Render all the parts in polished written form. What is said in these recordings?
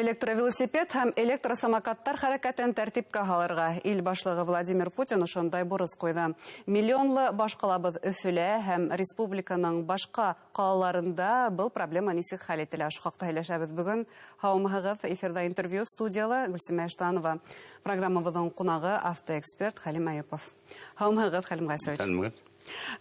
Электровелосипед һәм электросамокаттар хәрәкәтен тәртипкә һалырға ил башлығы Владимир Путин ошондай бурыс ҡуйҙы. Миллионлы баш ҡалабыҙ Өфөлә һәм республиканың башҡа ҡалаларында был проблема нисек хәл ителә? Ошо хаҡта һөйләшәбеҙ бөгөн. Һаумыһығыҙ, эфирҙа интервью, студияла Гөлсимә Иштанова. Программабыҙҙың ҡунағы автоэксперт Хәлим Әйүпов. Һаумыһығыҙ, Хәлим Ғайсович. Иҫәнмегеҙ.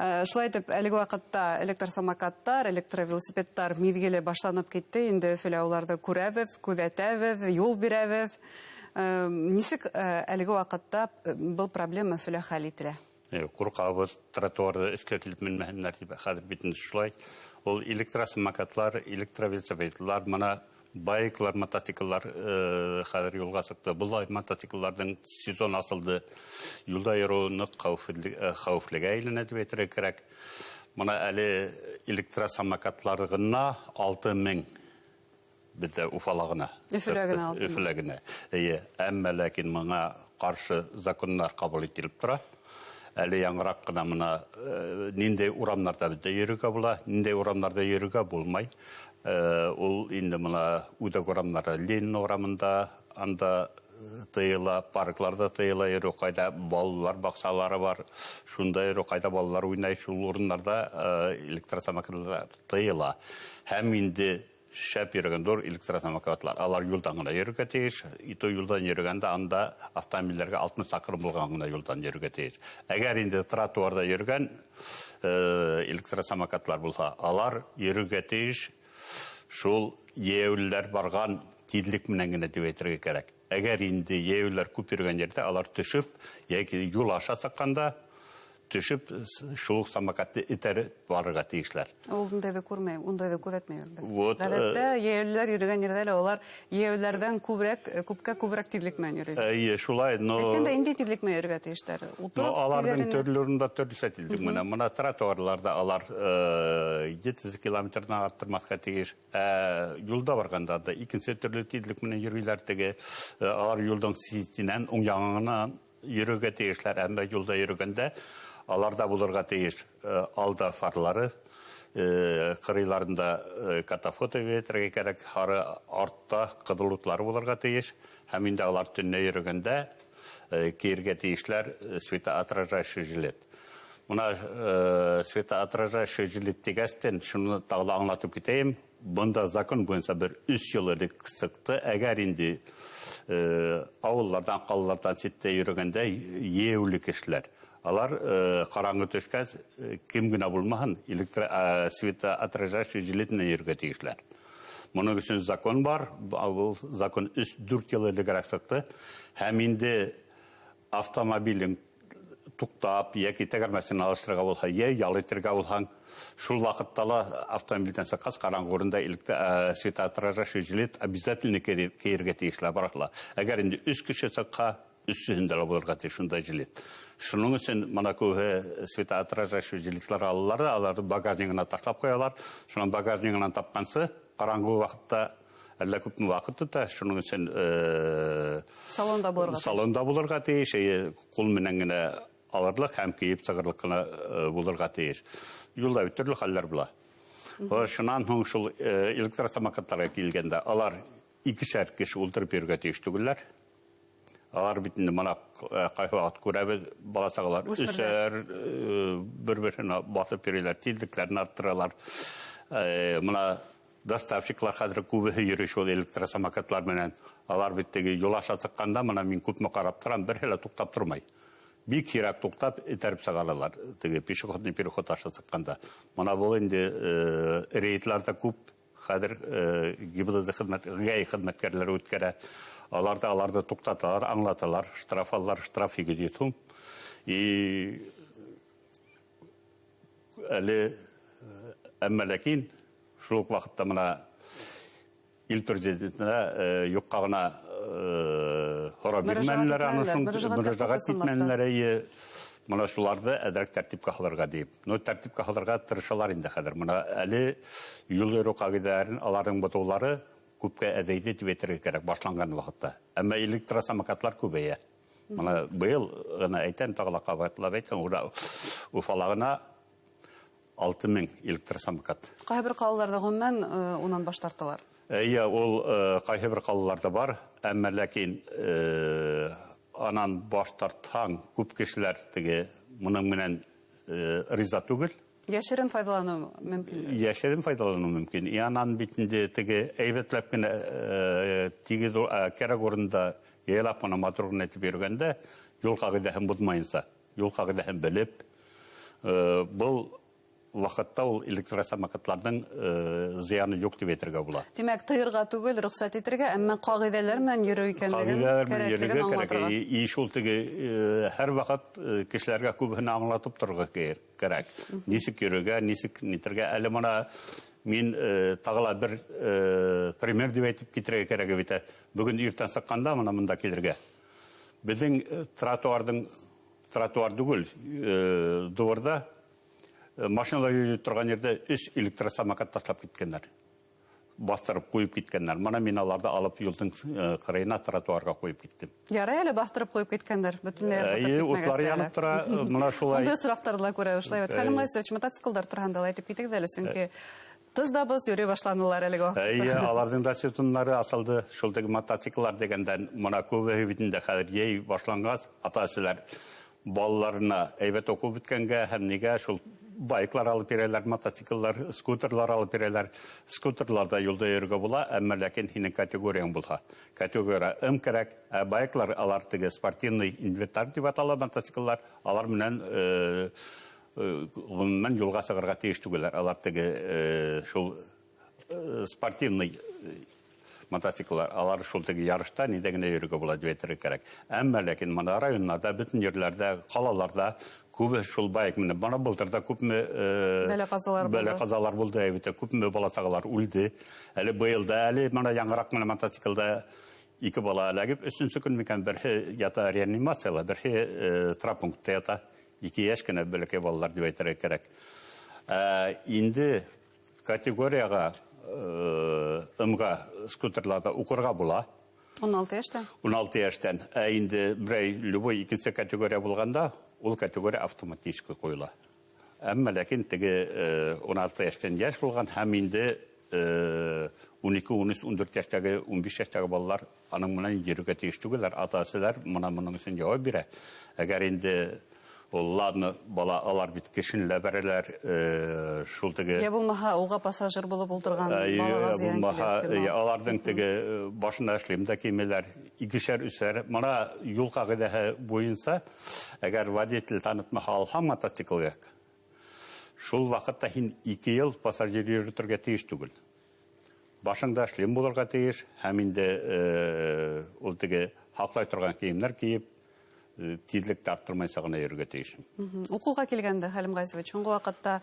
Шулай итеп, әлеге ваҡытта электросамокаттар, электровелосипедтар миҙгеле башланып китте. Инде Өфөлә уларҙы күрәбеҙ, күҙәтәбеҙ, юл бирәбеҙ. Нисек әлеге ваҡытта был проблема Өфөлә хәл ителә? Ҡурҡабыҙ, тротуарҙы өҫкә килеп менмәһеннәр тип, хәҙер бит инде шулай. Ул электросамокатлар, электровелосипедлар, мына байклар, мотоцикллар хәҙер юлға сыҡты. Был мотоциклларҙың сезон асылды. Юлда йөрөү ныҡ хәүефлегә әйләнә тип әйтергә кәрәк. Мына әле электросамокатлар ғына 6000 беҙҙә Уфала ғына. Өфөлә генә 6000. Өфөлә генә. Эйе, әммә ләкин миңа ҡаршы законнар ҡабул ителеп тора. Әле яңыраҡ ҡына мына ниндәй урамнарҙа беҙҙә йөрөргә була, ниндәй урамнарҙа йөрөргә булмай. Ул инде мына үҙәк урамнары, Ленин урамында, анда тыйыла, паркларҙа тыйыла йөрөү, ҡайҙа балалар баҡсалары бар, шунда йөрөү, ҡайҙа балалар уйнай, шул урыннарҙа электросамокатлар тыйыла. Һәм инде шәп йөрөгән ҙур электросамокатлар, алар юлдан ғына йөрөргә тейеш. И то юлдан йөрөгәндә анда автомобилдәргә 60 саҡрым булған ғына юлдан йөрөргә тейеш. Әгәр инде тротуарҙа йөрөгән электросамокатлар булһа, алар йөрөргә тейеш шул йәйәүлеләр барған тиҙлек менән генә тип әйтергә кәрәк. Әгәр инде йәйәүлеләр күп йөрөгән ерҙә алар төшөп йәки юл аша сыҡҡанда төшөп шул уҡ самокатты этәреп барырға тейешләр. Ул ундайҙы күрмәй, ундайҙы күҙәтмәйбеҙ беҙ. Ғәҙәттә йәйәүлеләр йөрөгән ерҙә лә улар йәйәүлеләрҙән күпкә күберәк тиҙлек менән йөрөй. Эйе, шулай, но Әйткәндә, ниндәй тиҙлек менән йөрөргә тейештәр? Утыҙ Но аларҙың тиҙлегенә? төрлө урында төрлөсә тиҙлек менән. Мына тротуарларҙа алар 7 километрҙан арттырмаҫҡа тейеш. Юлда барғанда да икенсе төрлө тиҙлек менән йөрөйләр теге. Алар юлдың ситенән уң яғынан йөрөргә тейешләр. Әммә юлда йөрөгәндә аларда булырға тейеш алда фарлары, ҡырыйларында катафото әйтергә кәрәк, һары артта ҡыҙыл утлары булырға тейеш. Һәм инде алар төнлә йөрөгәндә кейергә тейешләр светоотражающий жилет. Мына светоотражающий жилет тигәстен шуны тағы ла аңлатып китәйем. Бында закон буйынса бер өс йыл элек сыҡты. Әгәр инде ауылларҙан, ҡалаларҙан ситтә йөрөгәндә йәйәүле кешеләр, алар ҡараңғы төшкәс, кем генә булмаһын, светоотражающий жилет менән йөрөргә тейешләр. Моның өсөн закон бар. Был закон өс-дүрт йыл элегерәк сыҡты. Һәм инде автомобилең туҡтап йәки тәгәрмәсен алыштырырға булһа, йә ял итергә булһаң, шул ваҡытта ла автомобилдән сыҡҡас ҡараңғы урында светоотражающий жилет обязательно кейергә тейешләр барыһы ла. Әгәр инде өс кеше сыҡһа, өсөһөндә лә булырға тейеш шундай жилет. Шуның өсөн мына күбеһе светоотражающий жилетлар алалар ҙа, аларҙы багажнигына ташлап ҡуялар. Шунан багажнигынан тапҡансы ҡараңғы ваҡытта әллә күпме ваҡыт тота. Шуның өсөн Салонда булырға тейеш. Салонда булырға тейеш, эйе, ҡул менән генә алырлыҡ һәм кейеп сығырлыҡ ҡына булырға тейеш. Юлда бит төрлө хәлләр була. Шунан һуң шул электросамокаттарға килгәндә, алар икешәр кеше ултырып йөрөргә тейеш түгелләр. Алар бит инде мына ҡайһы ваҡыт күрәбеҙ, бала сағалар Үҫмерҙәр. өсәр, бер-береһенә баҫып йөрөйләр, тиҙлектәрен арттыралар. Мына доставщиклар хәҙер күбеһе йөрөй шул электросамокатлар менән. Алар бит теге юл аша сыҡҡанда мына мин күпме ҡарап торам, береһе лә туҡтап тормай. Бик һирәк туҡтап этәреп сығаралар теге пешеходный переход аша сыҡҡанда. Мына был инде рейдлар ҙа күп хәҙер ГИБДД хеҙмәт, ГАИ хеҙмәткәрләре үткәрә. Алар да аларҙы туҡтаталар, аңлаталар, штраф алалар, штраф 800 һум. И әле, әммә ләкин шул уҡ ваҡытта мына ил президентына юҡҡа ғына һорап Мөрәжәғәт бирмәнеләр аны итмәнеләр, шул, мөрәжәғәт мөрәжәғәт итмәнеләр. итмәнеләр, эйе. Мына шуларҙы әҙерәк тәртипкә һалырға тиеп. Но тәртипкә һалырға тырышалар инде хәҙер. Мына әле юл йөрөү ҡағиҙәләрен аларҙың боҙоулары күпкә әҙәйҙе тип әйтергә кәрәк башланған ваҡытта. Әммә электросамокатлар күбәйә. Мына быйыл ғына әйтәм, тағы ла ҡабатлап әйтәм, Уфала ғына 6000 электросамокат. Ҡайһы бер ҡалаларҙа ғөмүмән унан баш тарталар. Эйе, ул ҡайһы бер ҡалаларҙа бар, әммә ләкин анан баш тартһаң, күп кешеләр теге моның менән риза түгел. Йәшерен файҙаланыу мөмкин. Йәшерен файҙаланыу мөмкин. И анан бит инде теге әйбәтләп кенә тигеҙ кәрәк урында яйлап ҡына матур ғына итеп йөрөгәндә, юл ҡағиҙәһен боҙмайынса, юл ҡағиҙәһен белеп, был ваҡытта ул электросамокатларҙың зыяны юҡ тип әйтергә була. Тимәк, тыйырға түгел, рөхсәт итергә, әммә ҡағиҙәләр менән йөрөү икәнлеген, Ҡағиҙәләр менән кәрәклеген йөрөргә кәрәк. аңлатырға. И шул теге һәр ваҡыт кешеләргә күбеһен аңлатып торорға кәрәк. Нисек йөрөргә, нисек нитергә. Әле мына мин тағы ла бер пример тип әйтеп китерергә кәрәк бит. Бөгөн иртән сыҡҡанда мына мында килергә. Беҙҙең тротуарҙың, тротуар түгел, дворҙа машиналар йөрөй торған ерҙә 3 электросамокат ташлап киткәндәр. Баҫтырып ҡуйып киткәндәр. Мына мин аларҙы алып юлдың ҡырыйына тротуарға ҡуйып киттем. Ярай әле баҫтырып ҡуйып киткәндәр. Бөтөнләй Эйе, ырғытып утлар китмәгәс тә янып әле. тора, мына шулай. Ундай осраҡтарҙы ла күрәбеҙ. Шулай бит. Хәлим Ғайсович, мотоциклдар тураһында ла әйтеп китегеҙ әле, сөнки тыз да боз йөрөй башланылар әлеге ваҡытта. Эйе, аларҙың да сезоннары асылды. Шул теге мотоциклдар тигәндән, мына күбеһе бит инде хәҙер йәй башланғас, ата-әсәләр балаларына әйбәт уҡып бөткәнгә һәм нигә шул байклар алып бирәләр, мотоциклдар, скутерлар алып бирәләр. Скутерларда юлда йөрергә була, әммә ләкин һинең категорияң булһа. Категория М кәрәк, ә байклар алар теге спортивный инвентарь тип атала мотоциклдар, алар менән ғөмүмән юлға сығырға тейеш түгелләр. Алар теге шул спортивный мотоциклдар, алар шул теге ярышта ниндәй генә йөрергә була тип әйтергә кәрәк. Әммә ләкин мына районнарда, бөтөн ерләрдә, ҡалаларҙа күбе шул байк менән. Бына былтыр да күпме Бәлә-ҡазалар булды. бәлә-ҡазалар булды, әлбиттә, күпме бала-сағалар үлде. Әле быйыл да, әле мына яңыраҡ менән мотоциклда ике бала эләгеп, өсөнсө көн микән, береһе ята реанимацияла, береһе травмпунктта ята. Ике йәш кенә бәләкәй балалар тип әйтергә кәрәк. Инде категорияға ымға скутерларда уҡырға була. Ун алты йәштән? Ун алты йәштән. Ә инде берәй любой икенсе категория булғанда, ул категория автоматически ҡуйыла. Әммә ләкин теге ун алты йәштән йәш булған һәм инде ун ике, ун өс, ун дүрт йәштәге, ун биш йәштәге балалар аның менән йөрөргә тейеш түгелләр. Ата-әсәләр мына моның өсөн яуап бирә. Әгәр инде ул ладно, бала алар бит кешене лә бәрәләр, шул теге Йә булмаһа, уға пассажир булып ултырған балаға Йә зыян булмаһа, килә, ихтимал. йә, аларҙың теге башына эшләйем дә кимеләр, икешәр, өсәр. Мына юл ҡағиҙәһе буйынса, әгәр водитель танытмаһа алһаң мотоциклға, шул ваҡытта һин 2 йыл пассажир йөрөтөргә тейеш түгел. Башыңда шлем булырға тейеш, һәм инде ул теге һаҡлай торған кейемдәр кейеп, тиҙлекте арттырмайса ғына йөрөргә тейеш. Уҡыуға килгәндә, Хәлим Ғайсович, һуңғы ваҡытта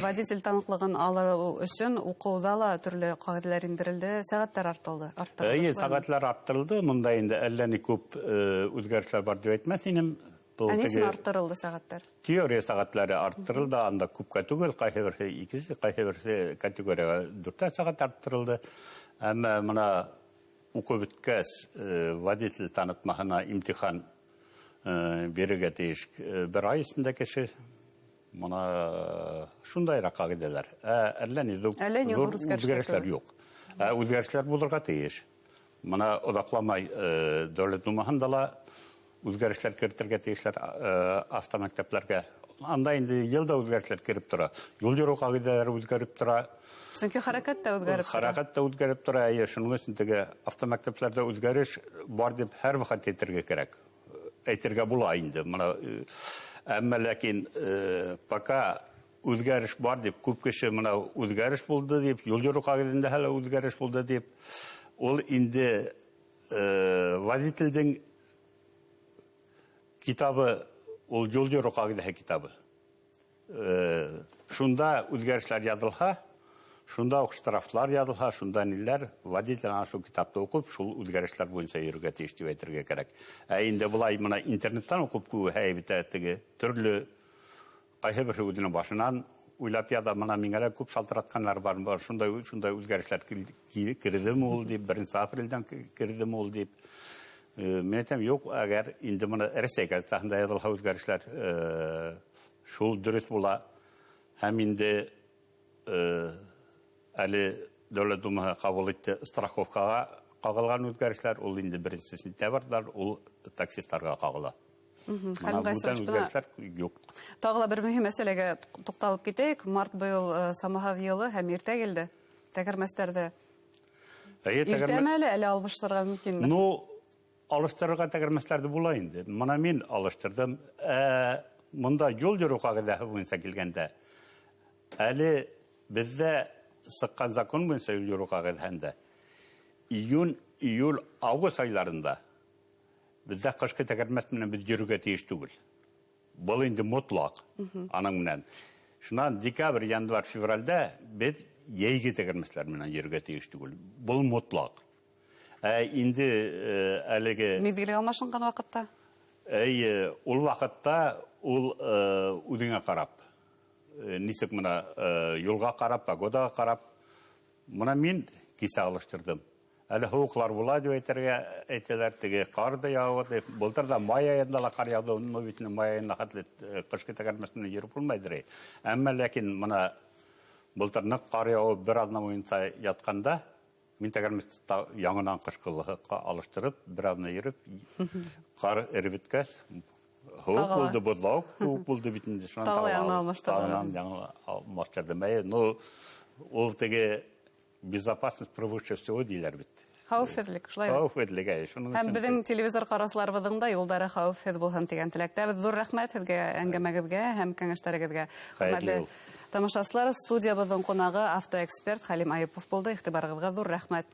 водитель таныҡлығын алыу өсөн уҡыуҙа ла төрлө ҡағиҙәләр индерелде, сәғәттәр артылды, арттырылды Эйе, шулаймы? сәғәтләр арттырылды. Мында инде әллә ни күп үҙгәрештәр бар тип әйтмәҫ инем. Был Ә ни өсөн теге арттырылды сәғәттәр? Теория сәғәтләре арттырылды, анда күпкә түгел, ҡайһы береһе икесе, ҡайһы береһе категорияға дүрттәр сәғәт арттырылды. Әммә мына уҡып бөткәс, водитель танытмаһына имтихан бирергә тейеш бер ай эсендә кеше. Мына шундайыраҡ ҡағиҙәләр. Әллә ни Әллә ни ҙур ҙур үҙгәрештәр үҙгәрештәр түгел. юҡ. Үҙгәрештәр булырға тейеш. Мына оҙаҡламай Дәүләт Думаһында ла үҙгәрештәр кертергә тейешләр автомәктәпләргә. Анда инде йыл да үҙгәрештәр кереп тора. Юл йөрөү ҡағиҙәләре үҙгәреп тора. Сөнки хәрәкәт тә үҙгәреп тора. Хәрәкәт тә үҙгәреп тора. Әйе, шуның өсөн теге автомәктәпләрҙә үҙгәреш бар тип һәр ваҡыт әйтергә кәрәк. Әйтергә була инде. Мына әммә ләкин пока үҙгәреш бар тип, күп кеше мына үҙгәреш булды тип, юл йөрөү ҡағиҙәһендә әле үҙгәреш булды тип, ул инде водителдең китабы, ул юл йөрөү ҡағиҙәһе китабы. Шунда үҙгәрештәр яҙылһа, шунда уҡ штрафлар яҙылһа, шунда ниләр, водитель ана шул китапты уҡып, шул үҙгәрештәр буйынса йөрөргә тейеш тип әйтергә кәрәк. Ә инде былай мына интернеттан уҡып күбеһе бит теге төрлө ҡайһы береһе үҙенең башынан уйлап яҙа, мына миңә лә күп шалтыратҡандар бар, бар, шундай үҙгәрештәр керҙеме ул тип, беренсе апрелдән керҙеме ул тип. Мин әйтәм, юҡ, әгәр инде мына Рәсәй газетаһында яҙылһа үҙгәрештәр, шул дөрөҫ була. Һәм инде әле Дәүләт Думаһы ҡабул итте страховкаға ҡағылған үҙгәрешләр, ул инде 1 сентябрҙә ул таксисттарға ҡағыла. Хәлим Гайсович, үҙгәрешләр юҡ. Тағы ла бер мөһим мәсьәләгә туҡталып китәйек. Март быйыл самаһыҙ йылы һәм иртә килде. Тәгәрмәстәрҙе иртәме әле алыштырырға мөмкинме? Ну, алыштырырға тәгәрмәстәрҙе була инде. Мына мин алыштырҙым. Мында юл йөрөү ҡағиҙәһе буйынса килгәндә, әле беҙҙә сыҡҡан закон буйынса юл йөрөү ҡағиҙәһендә июнь, июль, август айларында беҙҙә ҡышҡы тәгәрмәс менән беҙ йөрөргә тейеш түгел. Был инде мотлаҡ аның менән. Шунан декабрь, январь, февралдә беҙ йәйге тәгәрмәсләр менән йөрөргә тейеш түгел. Был мотлаҡ. Инде әлеге миҙгел алмашынған ваҡытта? Эйе, ул ваҡытта ул үҙеңә ҡарап, нисек мына юлға ҡарап, погодаға ҡарап, мына мин кисә алыштырҙым. Әле һыуыҡлар була тип әйтергә әйтәләр, теге ҡар ҙа яуа тип. Былтыр ҙа май айында ла ҡар яуҙы, но бит май айында хәтле ҡышҡы тәгәрмәс менән йөрөп булмайҙыр. Әммә ләкин мына былтыр ныҡ ҡар яуып бер аҙна буйынса ятҡанда мин тәгәрмәсте яңынан ҡышҡылыҡҡа алыштырып, бер аҙна йөрөп, ҡар эреп бөткәс, һыуыҡ булды, боҙлауыҡ һыуыҡ булды бит инде. Шунан тағы яңы алмаштырҙым. Ну, ул теге безопасность превыше всего тиләр бит. Хәүефһеҙлек, шулай. Хәүефһеҙлек, әйе. Һәм беҙҙең телевизор ҡараусыларыбыҙҙың да юлдары хәүефһеҙ булһын тигән теләктәбеҙ. Ҙур рәхмәт һеҙгә әңгәмәгеҙгә һәм кәңәштәрегеҙгә. Хөрмәтле тамашасылар, студиябыҙҙың ҡунағы автоэксперт Хәлим Айыпов булды. Иғтибарығыҙға ҙур рәхмәт.